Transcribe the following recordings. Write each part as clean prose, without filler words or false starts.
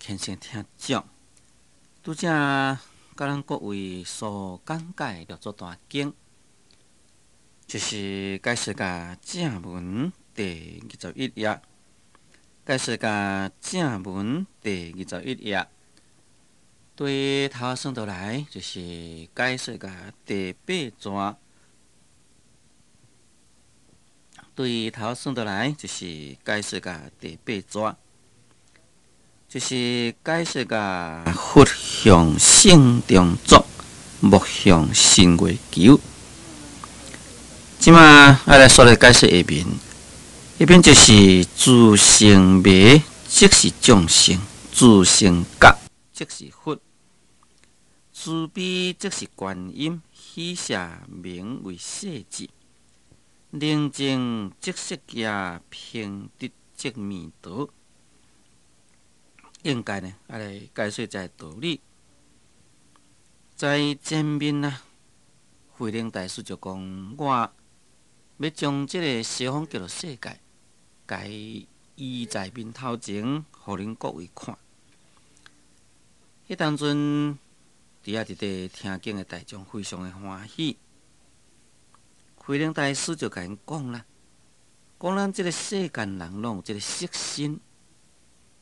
虔誠聽眾，拄才佮咱各位所講解六祖壇經，就是解釋甲正文第二十一頁，解釋甲正文第二十一頁，對頭算倒來，就是解釋甲第八段，對頭算倒來，就是解釋甲第八段。就是解釋甲佛向聖中作，莫向身外求。這馬愛來煞來解釋下面，下面就是自性迷，即是眾生；自性覺，即是佛。慈悲即是觀音，喜捨名為勢至。寧靜即釋迦，平直即彌陀。應該呢，愛來解釋這個道理。在前面啊，慧能大師就講，我欲將這个西方極樂世界，共伊移在面頭前，予恁各位看。彼當陣，佇遐佇咧聽經的大眾非常的歡喜。慧能大師就共𪜶講啦，講咱這个世間人攏有這个色身。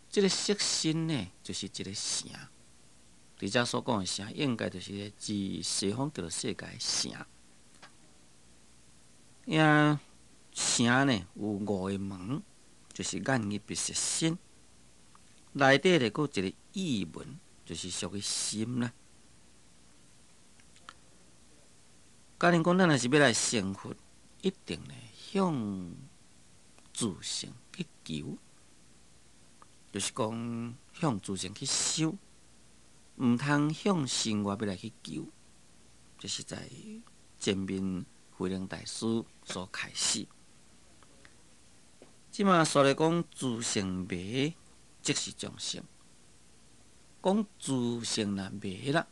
這个色身呢，就是一个城。佇遮所講的城，應該就是指西方極樂世界的城。遐城呢，有五个門，就是眼耳鼻舌身。內底咧，閣有一个意門，就是屬於心啦。假如講咱若是欲來成佛，一定呢向自性去求。就是講向自性去修，毋通向身外欲來去求。這是在前面慧能大師所開示。這馬煞來講自性迷，即是眾生。講自性若迷啦，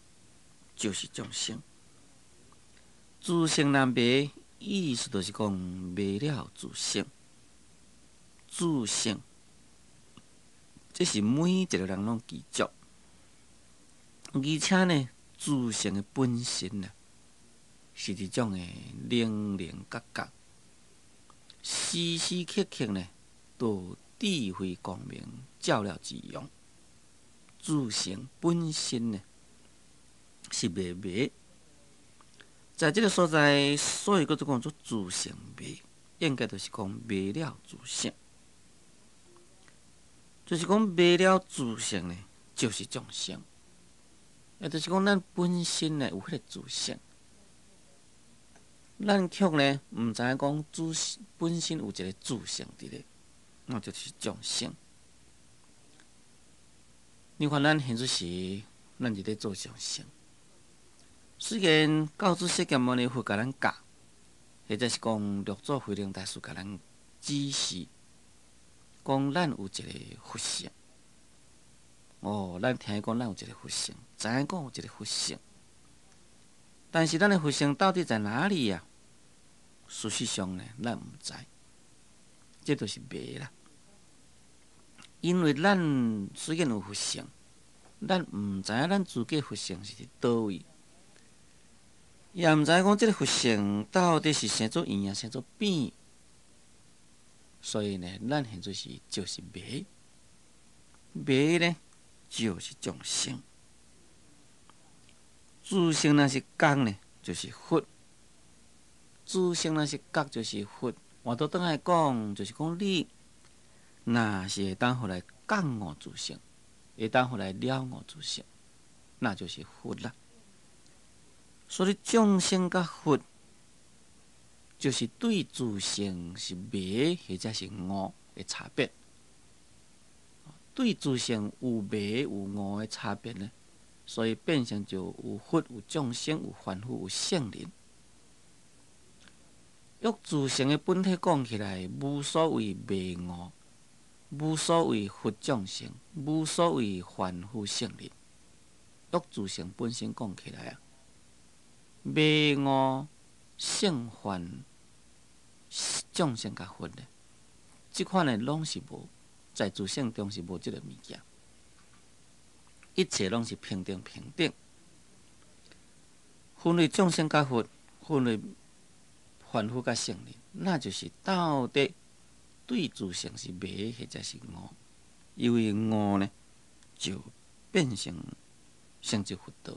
就是眾生。自性若迷，意思就是講迷了自性，自性。這是每一个人攏具足，而且呢，自性的本身啊，是一種的靈靈覺覺，時時刻刻呢，都有智慧光明照了之用。自性本身呢，是袂迷，在這个所在，所以閣做講做自性迷，應該就是講迷了自性。就是講迷了自性呢，就是眾生。也就是講，咱本身呢有彼个自性，咱卻呢毋知影講自本身有一个自性佇咧，那就是眾生。你看咱現時，咱佇咧做眾生。雖然教主釋迦牟尼佛共咱教，或者是講六祖慧能大師共咱指示，講咱有一个佛性，哦，咱聽伊講咱有一个佛性，知影講有一个佛性，但是咱的佛性到底在哪裡呀？事實上呢，咱毋知，這就是迷啦。因為咱雖然有佛性，咱毋知影咱自己佛性是佇佗位，也毋知影講這个佛性到底是生做圓抑生做扁。所以呢，咱現在是就是迷，迷呢就是眾生。自性若是覺呢，就是佛；自性若是覺，就是佛。換倒轉來講，就是講你若是會當予來覺悟自性，會當予來了悟自性，那就是佛啦。所以眾生佮佛，就是對自性是迷或者是悟的差別。對自性有迷有悟的差別呢，所以變成就有佛、有眾生、有凡夫、有聖人。欲自性的本體講起來，無所謂迷悟，無所謂佛眾生，無所謂凡夫聖人。欲自性本身講起來啊，迷悟聖凡眾生佮佛咧，這款的攏是無，在自性中是無這个物件。一切攏是平等平等。分為眾生佮佛，分為凡夫佮聖人，那就是到底對諸聖是迷或者是悟？因為悟呢，就變成成就佛道；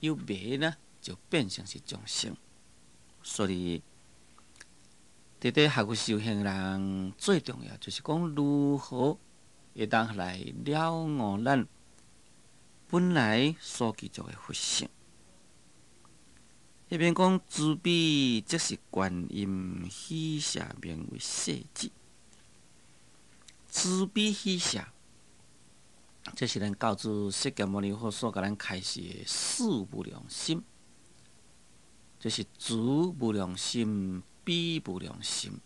有迷呢，就變成是眾生。所以，佇咧學佛修行人最重要就是講如何會當來了悟咱本來所具足的佛性。彼邊講慈悲，即是觀音喜捨，名為勢至。慈悲喜捨，這是咱教主釋迦牟尼佛所共咱開示的四無量心，就是慈無量心、悲無量心、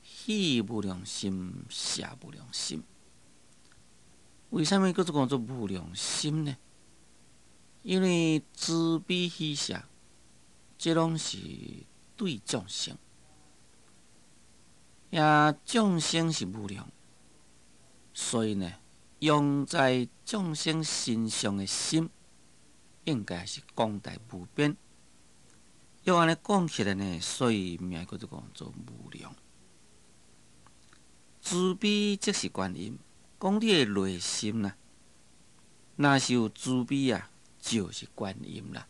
喜無量心、捨無量心。為啥物叫做講做無量心呢？因為慈悲喜捨，這攏是對眾生，也眾生是無量，所以呢，用在眾生身上的心，應該是廣大無邊。要按呢講起來呢，所以名叫做講做無量。慈悲即是觀音，講你的內心啦，若是有慈悲啊，就是觀音啦。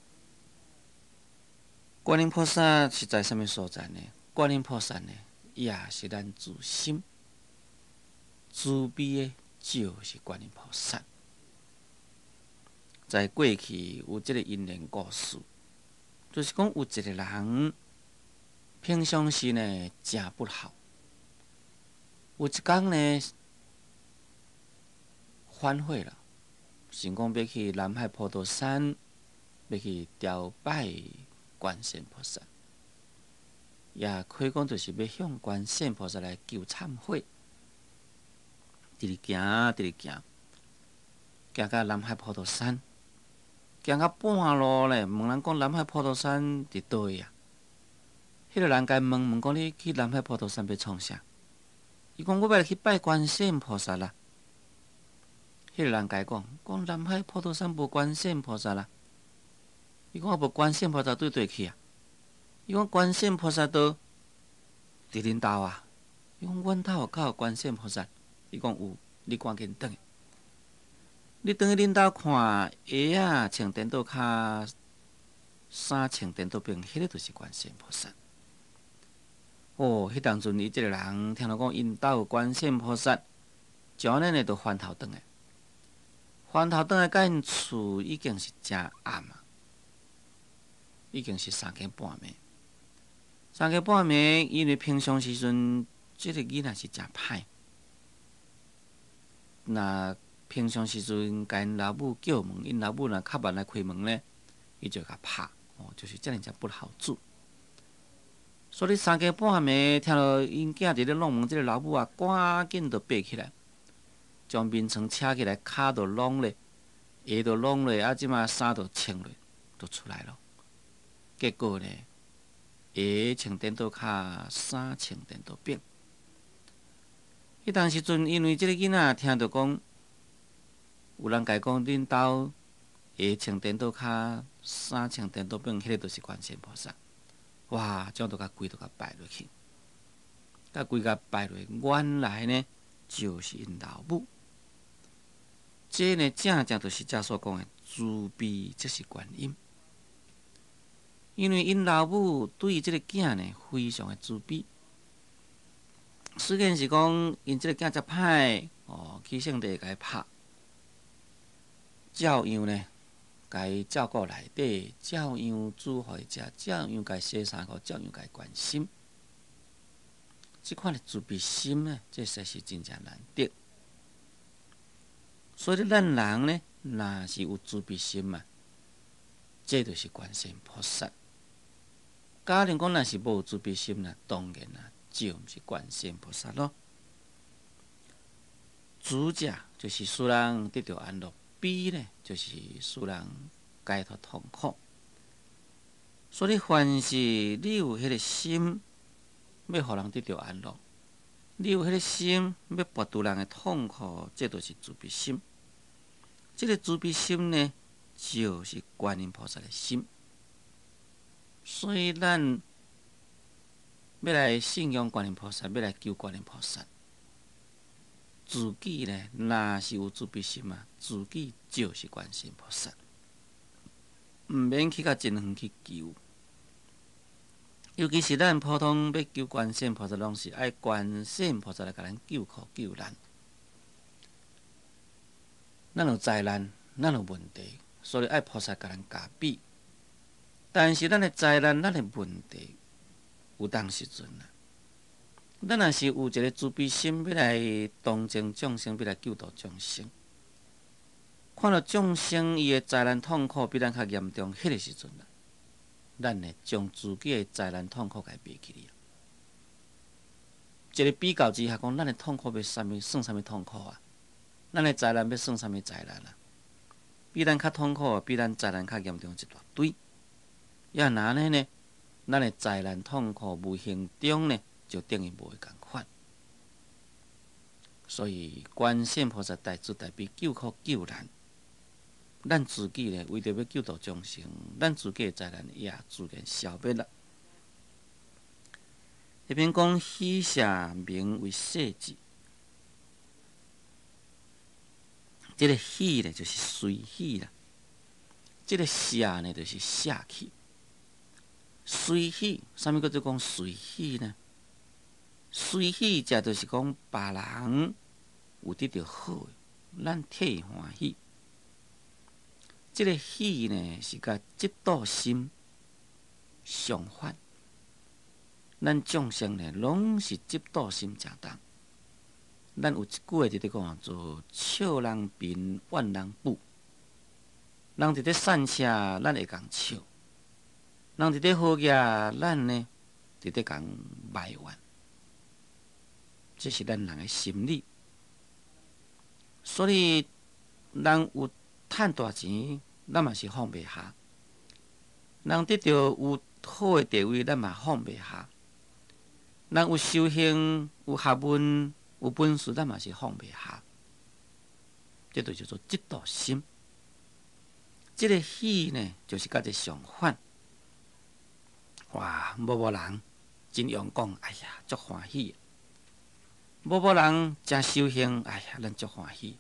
觀音菩薩是在啥物所在呢？觀音菩薩呢，也是咱自心慈悲的，就是觀音菩薩。在過去有這個因緣故事，就是講有一個人平常時呢誠不好，有一工呢反悔了，想講欲去南海普陀山，欲去朝拜觀世音菩薩，也可以講就是欲向觀世音菩薩來求懺悔，直直行，直直行，行到南海普陀山，行到半路咧，問人講南海普陀山佇佗位啊？彼個人共伊問問講你去南海普陀山欲創啥？伊講我欲去拜觀世音菩薩啦。彼個人共伊講，講南海普陀山無觀世音菩薩啦。伊講啊無觀世音菩薩對佗去啊？伊講觀世音菩薩都佇恁兜啊？伊講阮兜敢有觀世音菩薩？伊講有，你趕緊轉去。你轉去恁兜看鞋仔穿顛倒跤，衫穿顛倒反，彼個就是觀世音菩薩。哦，彼當陣伊這個人聽著講𪜶兜有觀世音菩薩，就按呢呢就翻頭轉來，翻頭轉來佮𪜶厝已經是誠暗啊。已經是三更半暝，三更半暝，因為平常時陣，這個囡仔是誠歹。若平常時陣，共𪜶老母叫門，𪜶老母若較慢來開門咧，伊就共拍，哦，就是遮爾誠不好做。所以三更半暝，聽著𪜶囝佇咧弄門，這個老母啊，趕緊就爬起來，將眠床扯起來，跤就攏咧，鞋就攏咧，啊，這馬衫就穿咧，就出來囉。結果呢，鞋穿顛倒跤，衫穿顛倒反。彼當時陣，因為這個囡仔聽著講，有人共伊講，恁兜鞋穿顛倒跤，衫穿顛倒反，彼個就是觀世音菩薩。哇！這樣就共跪就共拜落去，共跪共拜落，原來呢就是𪜶老母。這呢正正就是遮所講的慈悲，即是觀音。因為𪜶老母對這個囝呢非常的慈悲，雖然是講𪜶這個囝遮歹，哦，起先就會共伊拍，照樣呢，共伊照顧內底，照樣煮予伊食，照樣共伊洗衫褲，照樣共伊關心。這款的慈悲心呢，這實在是真正難得。所以咱人呢，若是有慈悲心嘛，這就是觀世音菩薩。假如講若是無慈悲心啦，當然啦，就毋是觀世音菩薩囉。慈者就是使人得著安樂，悲呢就是使人解脫痛苦。所以凡是你有彼個心，欲予人得著安樂，你有彼個心欲拔除人的痛苦，這就是慈悲心。這這个慈悲心呢，就是觀音菩薩的心。所以咱欲來信仰觀音菩薩，欲來求觀音菩薩，自己呢，若是有慈悲心啊，自己就是觀世音菩薩，毋免去甲真遠去求。尤其是咱普通欲求觀世音菩薩，攏是愛觀世音菩薩來共咱救苦救難。咱有災難，咱有問題，所以愛菩薩共咱加庇。但是咱的災難，咱的問題，有當時陣啊，咱若是有一个慈悲心，欲來同情眾生，欲來救度眾生，看著眾生伊的災難痛苦比咱較嚴重，彼个時陣啊，咱會將自己的災難痛苦共伊袂記哩。一个比較之下，講咱的痛苦欲啥物算啥物痛苦啊？咱的災難欲算啥物災難啊？比咱較痛苦，比咱災難較嚴重一大堆。抑若按呢呢？咱的災難痛苦無形中呢，就等於無仝款。所以觀世音菩薩大慈大悲救苦救難，咱自己呢，為著欲救度眾生，咱自己的災難也自然消滅啦。彼邊講喜捨名為捨智，這个喜呢，就是隨喜啦；這个捨呢，就是捨去。隨喜，啥物叫做講隨喜呢？隨喜，這就是講別人有得著好的，咱替伊歡喜。這个喜呢，是佮嫉妒心相反。咱眾生呢，攏是嫉妒心誠重。咱有一句話佇咧講做笑人貧，怨人富。人佇咧散赤，咱會共笑；人佇咧好額，咱呢佇咧共埋怨。這是咱人的心理。所以，人有趁大錢，咱嘛是放袂下；人得著有好的地位，咱嘛放袂下；人有修行、有學問、有本事，咱嘛是放袂下。這就叫做嫉妒心。這个喜呢，就是佮這相反。哇，某某人真勇敢，哎呀，足歡喜。某某人誠修行，哎呀，咱足歡喜。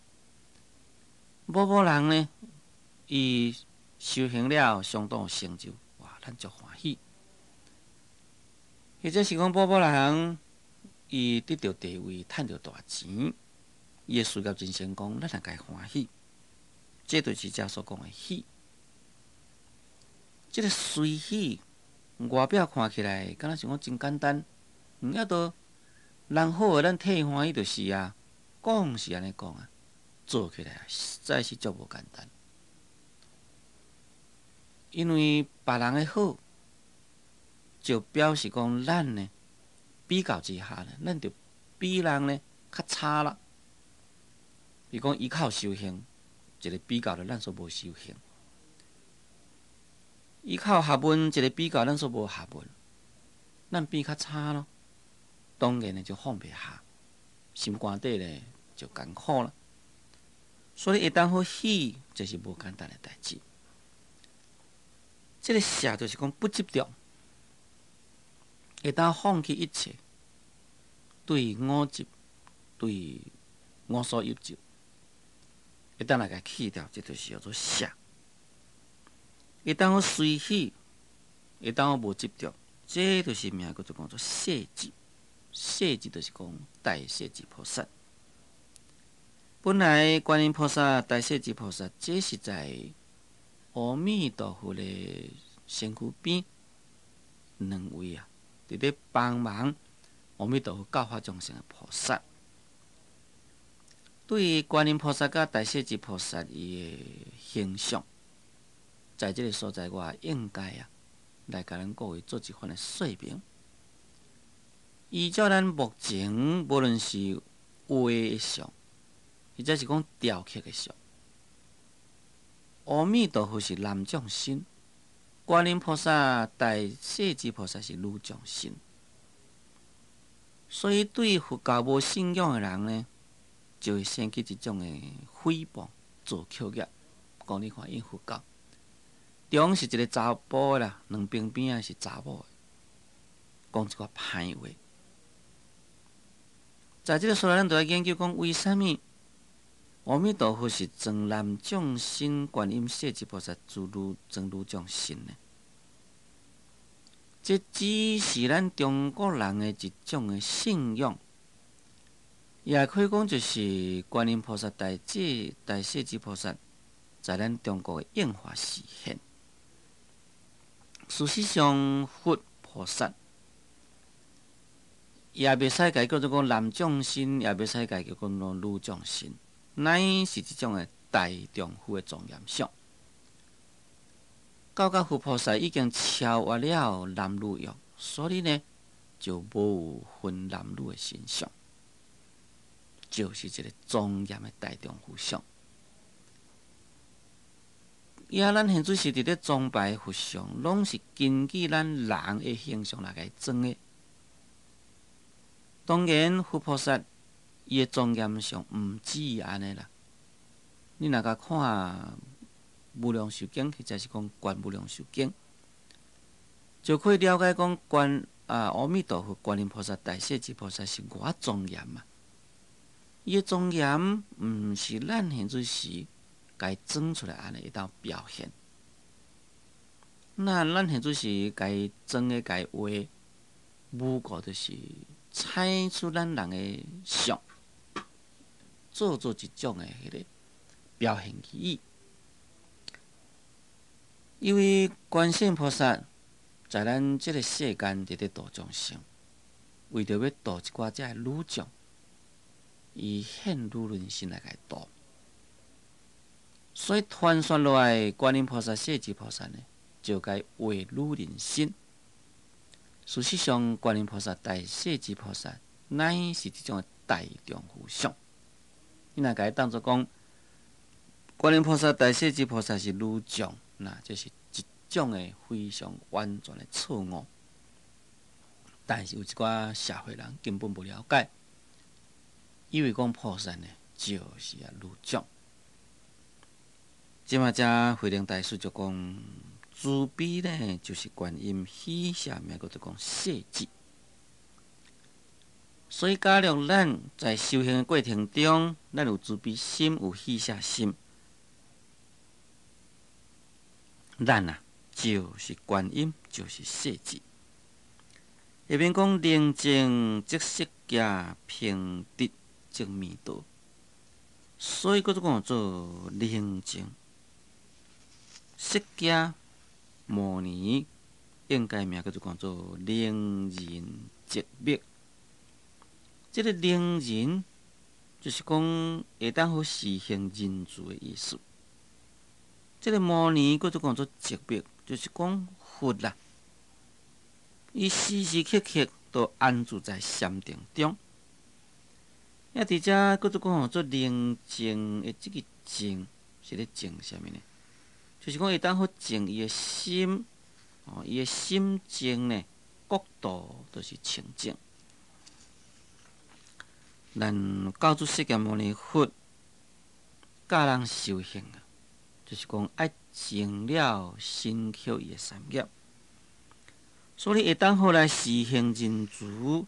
某某人呢，伊修行了相當有成就，哇，咱足歡喜。或者是講某某人，伊得著地位，趁著大錢，伊的事業真成功，咱也共伊歡喜。這就是遮所講的喜。這个隨喜，外表看起來，敢若像講真簡單，毋猶都人好的，咱替伊歡喜就是啊。講是按呢講啊，做起來實在是足無簡單。因為別人的好，就表示講咱呢比較之下呢，咱就比人呢較差啦。比如講伊較有修行，一个比較咧，咱煞無修行；伊較有學問，一个比較，咱煞無學問，咱比較差咯。當然呢就放袂下，心肝底咧就艱苦啦。所以會當予喜，這是無簡單的代誌。這个捨就是講不執著，會當放棄一切，對五執，對五所有執，會當來共去掉，這就是叫做捨。會當予隨喜，會當予無執著，這就是名叫做講做捨智。捨智就是講大勢至菩薩。本來觀音菩薩、大勢至菩薩，這是在阿彌陀佛的身軀邊兩位啊，佇咧幫忙阿彌陀佛教化眾生的菩薩。對於觀音菩薩佮大勢至菩薩伊的形象，在這个所在，我應該啊來共咱各位做一番的說明。依照咱目前，無論是畫的像，或者是講雕刻的像，阿彌陀佛是男眾身，觀音菩薩、大勢至菩薩是女眾身。所以對佛教無信仰的人呢，就會生起一種的誹謗。造口業，講你看𪜶佛教，中是一个查埔啦，兩邊邊仔是查某，講一寡歹話。在這个所在，咱就愛研究講，為啥物阿彌陀佛是裝男眾身，觀音勢至菩薩做女裝女眾身呢？這只是咱中國人的一種的信仰，也可以講就是觀音菩薩大智大勢至菩薩在咱中國的應化示現。事實上，佛菩薩也袂使共伊叫做講男眾身，也袂使共伊叫做女眾身，乃是一種的大丈夫的莊嚴相。到甲佛菩薩已經超越了男女欲，所以呢就無有分男女的身相，就是一个莊嚴的大丈夫相。也咱現在是佇咧崇拜佛像，攏是根據咱人的形象來共伊裝的。當然，佛菩薩伊的莊嚴相毋止按呢啦。你若共看《無量壽經》，或者是講《觀無量壽經》，就可以了解講觀啊阿彌陀佛、觀音菩薩、大勢至菩薩是偌莊嚴啊！伊的莊嚴毋是咱現在時共伊裝出來按呢會當表現。那咱現在時共伊裝的、共伊畫，無過就是採取咱人的相，做做一種的彼个表現而已。因為觀世音菩薩在咱這个世間佇咧度眾生，為著欲度一寡遮的女眾，伊現女人身來共伊度。所以傳說落來，觀音菩薩、勢至菩薩呢，就共伊畫女人身。事實上，觀音菩薩、大勢至菩薩乃是這種的大丈夫相。你若共伊當做講，觀音菩薩、大勢至菩薩是女將，那這是一種的非常完全的錯誤。但是有一寡社會人根本無了解，以為講菩薩呢就是啊女將。這馬遮慧能大師就講，慈悲呢就是觀音，喜捨名叫做講勢至。所以，假如咱在修行的過程中，咱有慈悲心，有喜捨心，咱啊就是觀音，就是勢至。下面講寧靜即釋迦，平直即彌陀。所以，閣做講做寧靜。釋迦牟尼應該名叫做講做寧仁寂滅。這个寧仁就是講會當好實行仁慈的意思。這个牟尼閣做講做寂滅，就是講佛啦，伊時時刻刻都安住在禪定中。也佇遮閣做講做寧靜的這个靜，是咧靜啥物呢？就是講會當好靜伊的心，哦，伊的心靜呢，國土都是清淨。咱教主釋迦牟尼佛教人修行啊，就是講愛淨了身口意的三業，所以會當好來實行仁慈，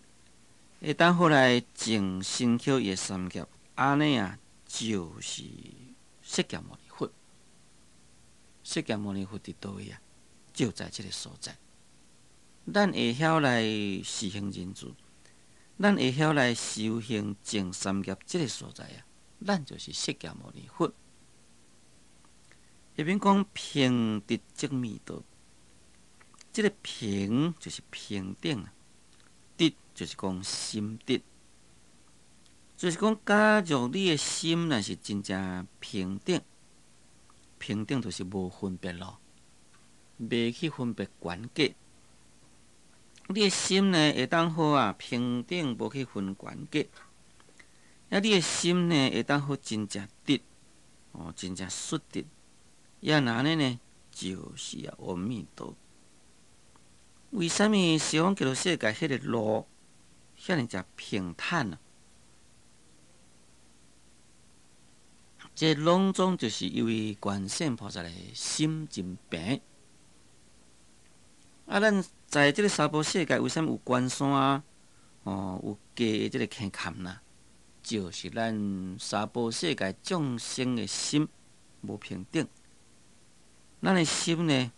會當好來淨身口意的三業，按呢啊，就是釋迦牟尼佛。釋迦牟尼佛佇佗位啊？就在這个所在。咱會曉來實行仁慈，咱會曉來修行淨三業，這个所在啊，咱就是釋迦牟尼佛。下面講平直即彌陀，這个平就是平等啊，直就是講心直，就是講假如你的心若是真正平等，平等就是無分別咯，袂去分別懸假。你的心呢會當好啊，平等無去分懸假。啊，你的心呢會當好真正直，哦，真正率直。也若按呢呢，就是啊，阿彌陀。為啥物西方極樂世界彼个路遐爾濟平坦啊？這攏總就是因為觀世音菩薩的心真平。啊，咱在這个娑婆世界，為啥物有懸山啊？哦，有假的這个坑坎啦，就是咱娑婆世界眾生的心無平等，咱的心呢，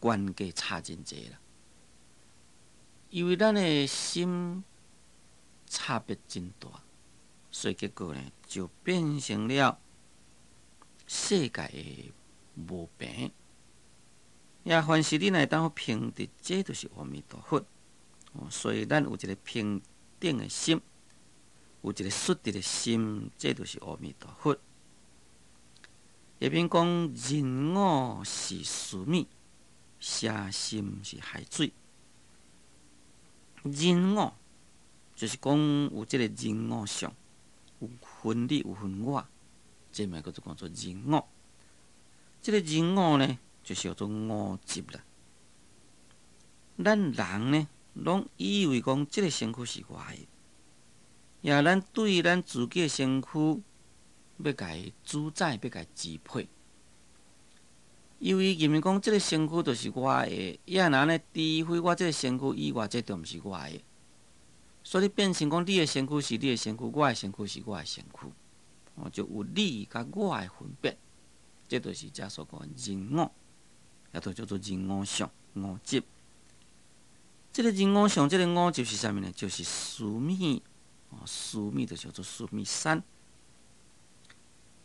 懸價差真濟啦。因為咱的心差別真大，所以結果呢，就變成了世界的無平。也凡是你若會當平等，這就是阿彌陀佛。所以咱有一个平等的心，有一个率直的心，這就是阿彌陀佛。下面講人我是須彌，邪心是海水。人我就是講有這个人我相，有分你有分我，這嘛叫做講做人我。這个人我呢，就是叫做我執啦。咱人呢，攏以為講這个身軀是我的，也咱對咱自己的身軀欲共伊主宰，欲共伊支配。因為認為講這个身軀就是我的，也若呢，除非我這个身軀以外，這就毋是我的。所以變成講你的身軀是你的身軀，我的身軀是我的身軀，哦，就有你佮我的分別，這就是遮所講的人我，也就叫做人我相、我執。這个人我相，這个我執是啥物呢？就是須彌，哦，須彌就叫做須彌山。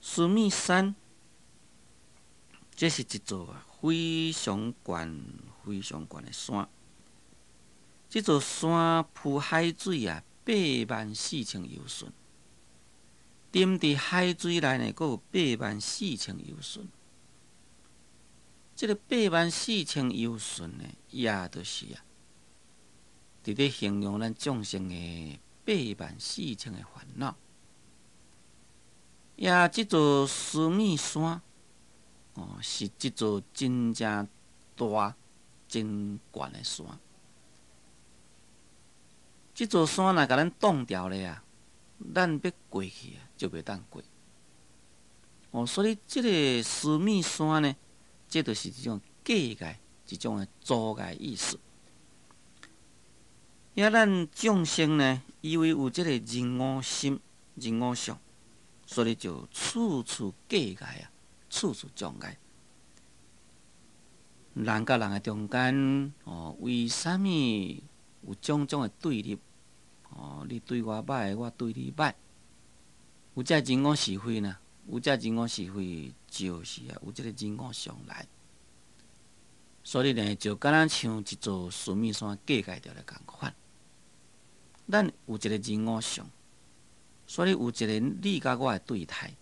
須彌山，這是一座非常懸、非常懸的山。這座山鋪海水啊，84,000由旬。沉佇海水內呢，閣有八萬四千由旬。這个八萬四千由旬呢，也就是啊，佇咧形容咱眾生的八萬四千的煩惱。也這座須彌山，哦，是一座真正大、真懸的山。這座山若共咱擋牢咧啊，咱欲過去啊，就袂當過。哦，所以這个須彌山呢，這就是一種隔界、一種的阻礙意思。也咱眾生呢，因為有這个人我心、人我相，所以就處處隔界啊，處處障礙。人佮人的中間，哦，為啥物有種種的對立？哦，你對我歹，我對你歹。有這人我是非呢？有這人我是非，就是啊，有這个人我相來。所以呢，就敢若像一座須彌山隔界著咧仝款。咱有一个人我相，所以有一个你佮我的對待，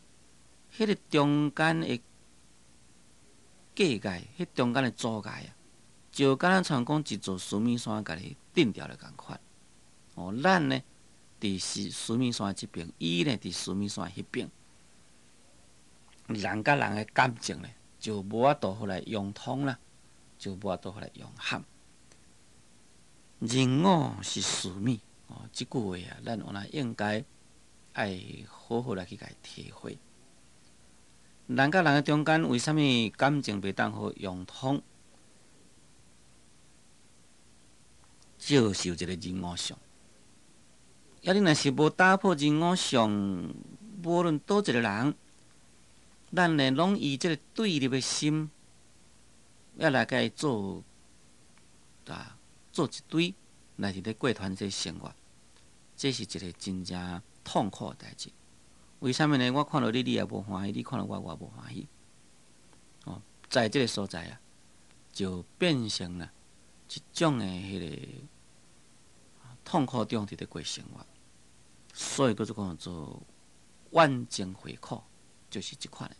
彼个中間的隔界，彼中間的阻礙啊，就敢若像講一座須彌山共你鎮牢咧仝款。哦，咱呢，佇是須彌山這邊，伊呢佇須彌山彼邊，人佮人的感情呢，就無法度予來融通啦，就無法度予來融合。人我是須彌，哦，這句話啊，咱有那應該愛好好來去共伊體會。人佮人的中間，為啥物感情袂當好融通？就是有一个人我相。啊，你若是無打破人我相，無論佗一个人，咱呢攏以這个對立的心，要來共伊做啊，做一堆來佇咧過團體生活，這是一个真正痛苦的代誌。為啥物呢？我看著你，你也無歡喜；你看著我，我也無歡喜。哦，在這个所在啊，就變成了一種的彼个痛苦中佇咧過生活。所以閣做講做怨憎會苦，就是這款的。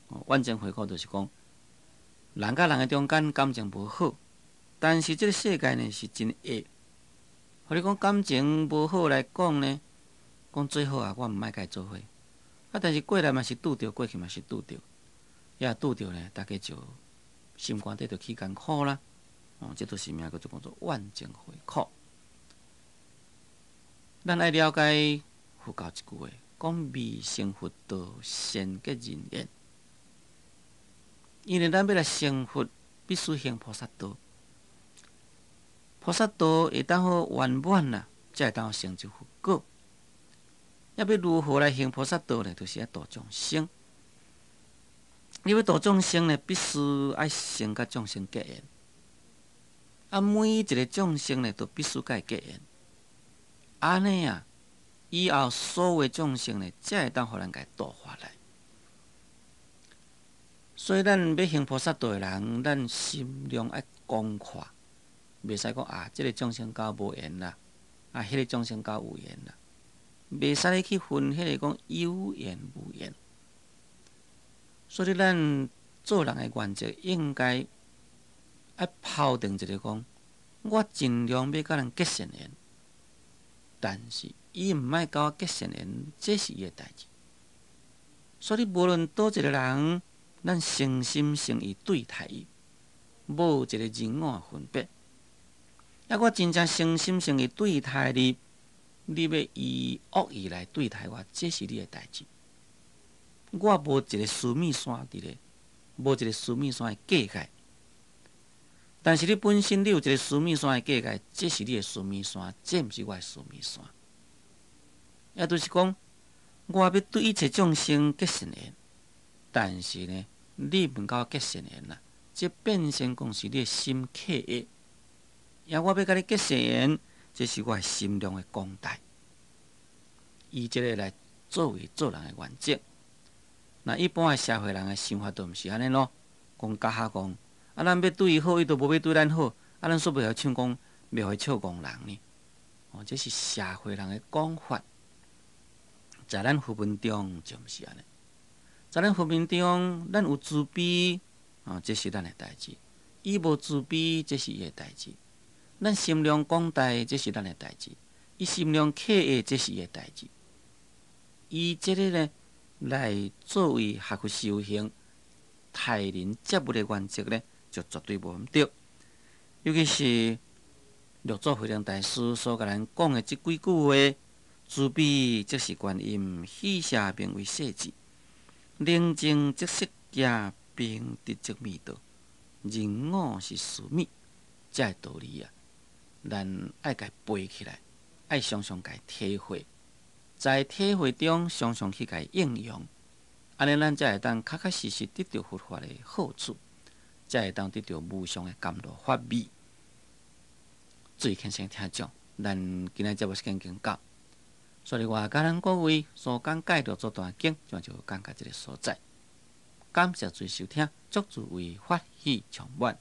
哦，怨憎會苦就是講，人佮人的中間感情無好，但是這个世界呢是真惡。予你講感情無好來講呢，講最好啊，我毋愛共伊做伙。啊，但是過來嘛是拄著，過去嘛是拄著，也拄著呢，大家就心肝底就起艱苦啦。哦，這都是名叫做講做怨憎會苦。咱愛了解佛教一句話，講未成佛道，先結人緣。因為咱欲來成佛，必須行菩薩道。菩薩道會當好圓滿啦，才會當好成就佛果。欲如何來行菩薩道呢？就是愛度眾生。你欲度眾生呢，必須愛先佮眾生結緣。啊，每一个眾生呢，都必須佮伊結緣。按呢啊，以後所有眾生呢，才會當予咱共伊度化來。所以，咱欲行菩薩道的人，咱心量愛廣闊，袂使講啊，這个眾生佮我無緣啦，啊，彼个眾生佮我有緣啦，袂使去分彼个講有緣無緣。所以，咱做人的原則應該愛拋定一个講，我盡量欲佮人結善緣，但是伊毋愛佮我結善緣，這是伊的代誌。所以，無論佗一个人，咱誠心誠意對待伊，無一个人我分別。啊，我真正誠心誠意對待你，你欲以惡意來對待我，這是你的代誌。我無一个須彌山佇咧，無一个須彌山的界界。但是你本身你有一个須彌山的界界，這是你的須彌山，這毋是我的須彌山。也就是講，我欲對一切眾生結善緣，但是呢，你毋佮我結善緣啦，這變成講是你的心客的。也我欲佮你結善緣，這是我的心量的廣大。以這个來作為做人的原則。那一般的社會人的想法都毋是按呢囉，講甲下講，啊，咱欲對伊好，伊都無欲對咱好，啊，咱煞袂曉唱講，袂會笑戇人呢。哦，這是社會人的講法。在咱佛門中就毋是按呢。在咱佛門中，咱有慈悲，啊，這是咱的代誌；伊無慈悲，這是伊的代誌。咱心量廣大，這是咱的代誌；伊心量狹隘，這是伊的代誌。以這个呢，來作為學佛修行、待人接物的原則呢，就絕對無毋對。尤其是六祖慧能大師所共咱講的這幾句話：慈悲即是觀音，喜捨名為勢至，寧靜則釋迦，平直則彌陀，人我是須彌，這个道理啊，咱愛共背起來，愛常常共體會，在體會中常常去共應用，按呢咱才會當確確實實得著佛法的好處，才會當得著無上的甘露法味。注意輕聲聽講，咱今仔節目時間已經到，所以我共咱各位所講解六祖壇經，就講到這个所在。感謝諸位收聽，祝諸位法喜充滿。